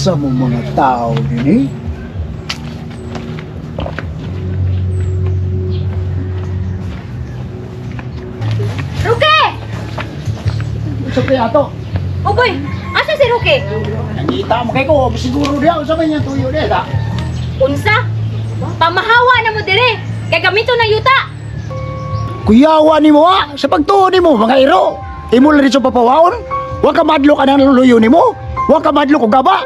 Asa mo mga tao din eh? Ruke! Sa kaya to? Ugoy, asa si Ruke? Nangita mo kay ko, siguro diya unsa man yang tuyo diya ta? Unsa? Pamahawa na mo dire kay gamito ng yuta. Kuyawa nimo ha, sa pagtuo nimo mga iro. Imo lang sa papawaon. Wa ka madlok anang luyo nimo. Wa ka madlok og gaba.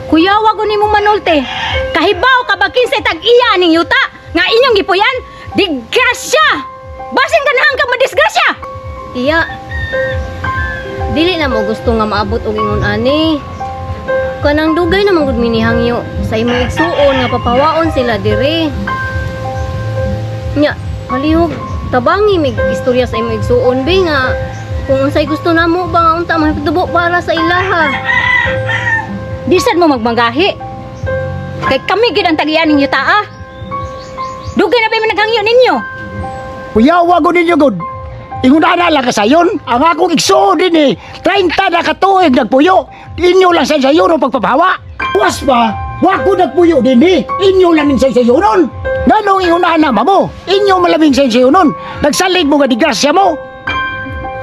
Kuyawa ko nimo manulte. Kahibaw ka ba kinsay tag-iya aning yuta nga inyong gipuyan? Digrasya! Basin ganahan ka madisgrasya. Tiya, dili na mo gusto nga maabot og ingon ani. Kanang dugay na man gud minihangyo sa imong igsuon nga papawaon sila dire. Nya, palihog tabangi mig istorya sa imong igsuon be nga kung unsay gusto namo ba nga unta mahitubo para sa ilaha. Bisan mo magmanggahi. Kay kami gid ang tag-iya ning yuta ah. Dugay na ba man naghangyo ninyo? Kuyawa gud ninyo gud. Ingon ana lang kasayon, ang akong igsuon din eh, 30 na katuig nagpuyo. Inyo lang sa sayon ang pagpapawa. Was ba? Wa ko nagpuyo din eh. Inyo lang ning sa sayonon. Nganong ingon ana mamo? Inyo malabing sa sayonon. Nagsalig mo nga digrasya mo.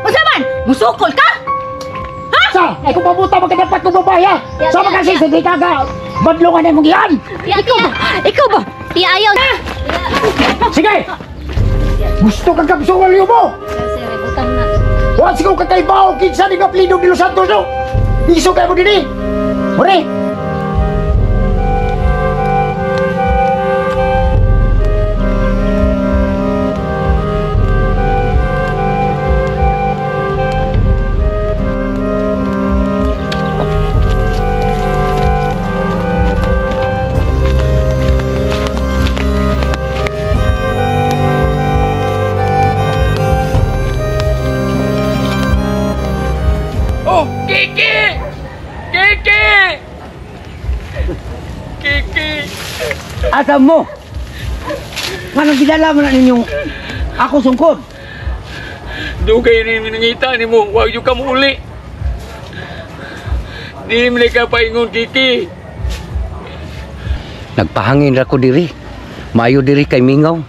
Unsa man? Musukol ka? Ha? Sa, ay kung pabuta magkadapat kong babae ha. Sa mga kasi hindi ka ka badlongan na imong giyan. Ikaw ba? Ikaw ba? Tiya, ayaw. Sige. Gusto kang kapsuwal mo. Wa siguro ka kay bao kinsa ni Gaplido de Los Santos no. Iso kay mo dinhi. More. Oh, Kiki! Kiki! Kiki! Asa mo? Nganong gidala mo na ninyong ako sungkod? Dugay ni minangita ni mo, wag yung kamuli. Di mo ka paingon, Kiki. Nagpahangin ra ko diri. Maayo diri kay mingaw.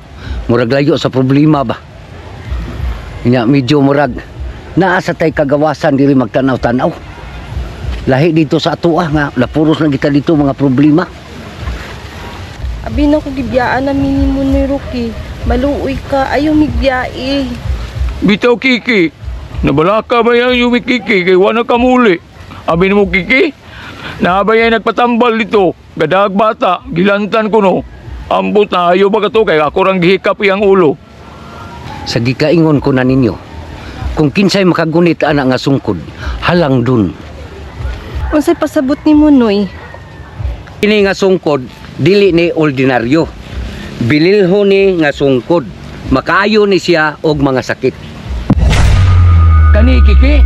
Murag layo sa problema ba. Nya medyo murag naa sa tay kagawasan diri magtanaw-tanaw. Lahi dito sa atoa nga napuros na kita dito mga problema. Abi na ko gibiyaan na minimo ni Rocky. Maluoy ka, ayaw migbiyai. Bitaw Kiki, nabalaka ba yan yung Kiki kay wala ka muli. Abi mo Kiki, naabay ay nagpatambal dito. Gadag bata, gilantan ko no. Ambot na ayaw ba ka to kay ako rang gihikap iyang ulo. Sa gikaingon ko na ninyo, kung kinsay makagunit ana nga sungkod, halang dun. Unsay pasabot nimo Noy? Kini nga sungkod dili ni ordinaryo. Bililho ni nga sungkod. Makaayo ni siya og mga sakit. Kani Kiki,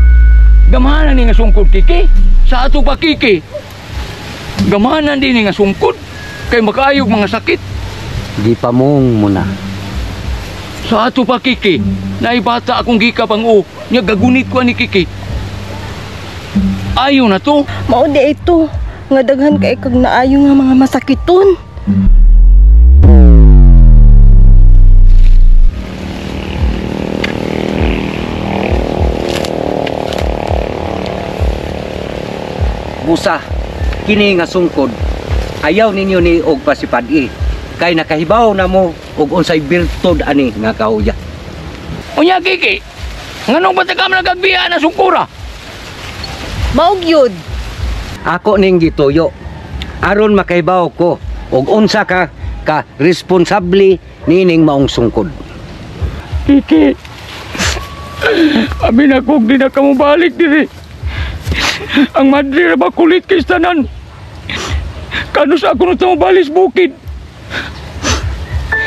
gamahanan ni nga sungkod Kiki. Sa ato pa Kiki. Gamahanan din ni nga sungkod kay makaayog mga sakit. Gipamong mo na. Sa ato pa Kiki, naibata akong gikap ang o, nya gagunit ko ani Kiki. Ayo na to. Mao di ito nga daghan kay kag naayo nga mga masakiton. Busa, kini nga sungkod, ayaw ninyo ni og pasipad-i. Kay nakahibaw na mo og unsay birtud ani nga kahuya. Unya Kiki, nganong bata ka man nagagbiya na sungkura? Maog yun. Ako ning gituyo aron makahibaw ko og unsa ka ka responsable nining maong sungkod. Kiki, abi na kog di na ka mobalik diri. Ang madre ra ba kulit kay tanan. Kanus ako na mobalis bukid.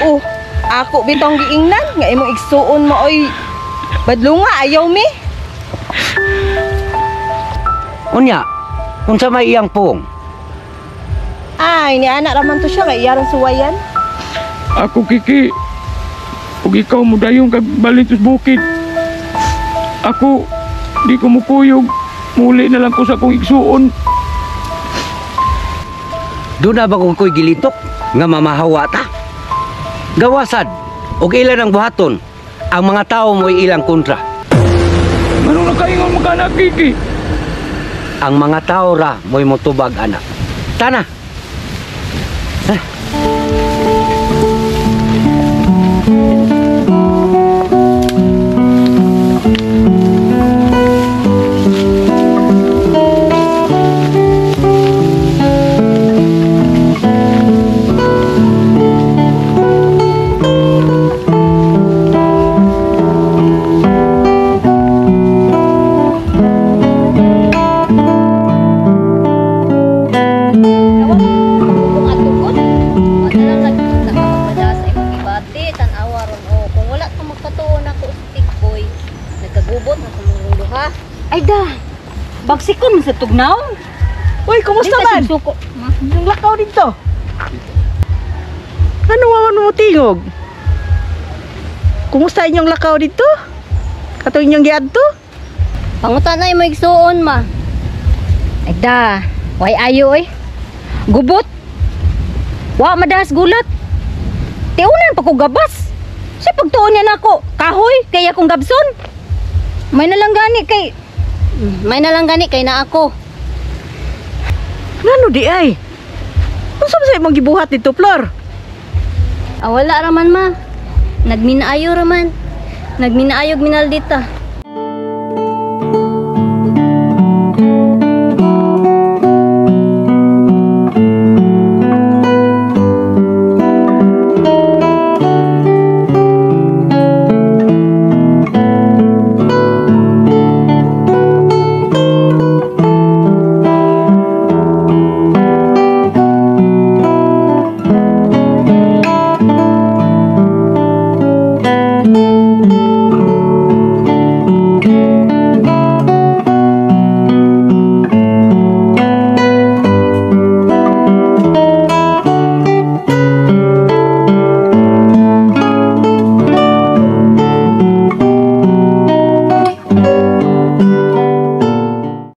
Oh, ako bitong giingnan nga imong igsuon mo oy badlunga ayaw mi. Unya, unsa may iyang puong? Ay, ni anak raman to siya kay iyarang suwayan. Ako Kiki, ug ikaw mo dayon kag balik sa bukid. Ako di ko mukuyog, muli na lang ko sa akong igsuon. Doon na ba kung ko'y gilitok nga mamahawa ta? Gawasad og ilan ang buhaton ang mga tao mo'y ilang kontra. Ano na kaingon mo ka na, Kiki? Ang mga tao ra mo'y motubag ana. Tana. Kung atukod, wala lang nagpagpada sa imong gibati, tan-awa ron o. Kung wala ka magkatuon ako sa tikboy, nagkagubot na tumong duha. Ay da. Bagsikon man sa tugnaw. Uy, kumusta Di ka man? Suko. Yung lakaw dito. Ano nga man mo tingog? Kumusta inyong lakaw dito? Katong inyong giadto? Pangutan na imong igsuon ma. Ay da. Way ayo oy. Gubot. Wa madahas gulat. Tiunan pa ko gabas. Sa pagtuon niya nako, kahoy kay akong gabson. May nalang gani kay May na lang gani kay na ako. Ngano di ay? Unsa ba sa imong gibuhat dito, Flor? Ah, wala raman ma. Nagminaayo raman. Nagminaayog minaldita.